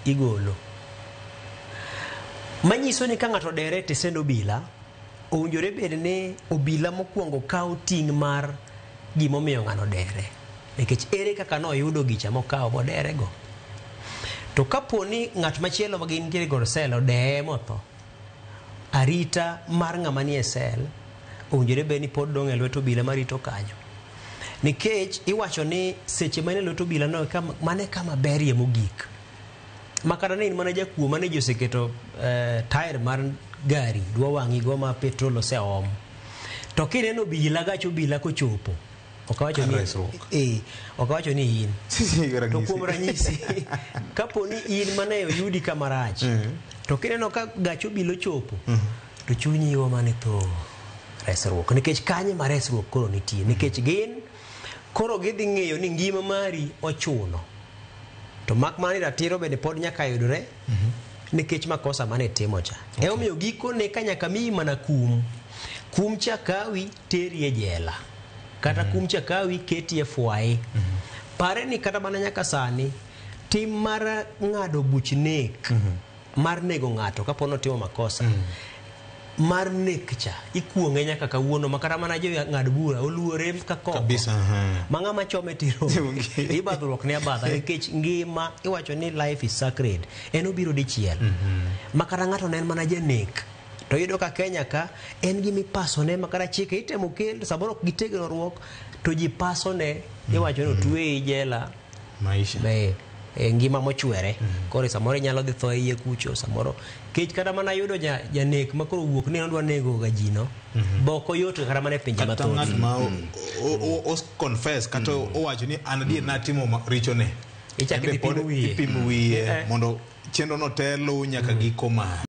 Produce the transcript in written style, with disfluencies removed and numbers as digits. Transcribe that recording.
Igolo. Manyiso ni ka ng'ato odere e tesend obila, owinjore bed ni obila mokwongo kawo ting' mar gimomiyo ng'ano odere. Nikech ere kaka noyudo gicha mokawo modere go. To kapo ni ng'at machielo ma gintiere godo sel odeye motho, arita mar ng'ama nie sel owinjore bed ni pod dong' e lwet obila marito kanyo. Nikech iwacho ni seche ma en e lwet obila no, mano e kama berie mogik. Ma kata ne in mana jakuo mane ji oseketo tair mar gari dwa wang'i go ma petrol oseom. To kineno obila gach obila kochopo, ok awacho ni Resruok. Ok awacho ni in. To kuom ranyisi, kapo ni in mane oyudi kama rach, to kineno ka gach obila ochopo, to chunyi iwa mane tho resruok. Nikech kanye ma resruok koro nitie. Nikech gin koro gidhi ng'eyo ni ngima mari ochuno. To mak mana ni ratiro bende pod nyaka yudre nikech makosa mane itimo cha. Emomiyo gikone ka nyaka miyi mana kum. Kum cha kawi teri e jela. Kata kum cha kawi keti e fwaye. Pare ni kata mana nyaka sani tim mar ng'ado buch nek mar nego ng'ato kapo notimo makosa mar nek cha ikuong'e nyaka kawuono ma kata mana jo ng'ad bura oluore ka koko Kabisa, aha. ma ng'ama chome tiro ibadhruok ne abadha nikech ngima iwacho ni life is sacred en obiro dichiel ma kata ng'ato ne en mana janek to iyudo ka Kenya ka en gima ipasone ma kata chike itemo kel to samoro ok gitegno to ji pasone iwacho ni otweyi jela maisha be e ngima mochwere. Koro samoro inyalo dhi tho e iye kucho samoro kech kata mana yudo janek ma koro wuok ni odwa nego ga ji no bok oyot kata mana e pinje kata mathoth. Ng'at ma o confess kata owacho ni an adier natimo richone Ichako En be idhi pod pimo wiye. ipimo wiye Eh. mondo chenro no te luw nyaka giko mar.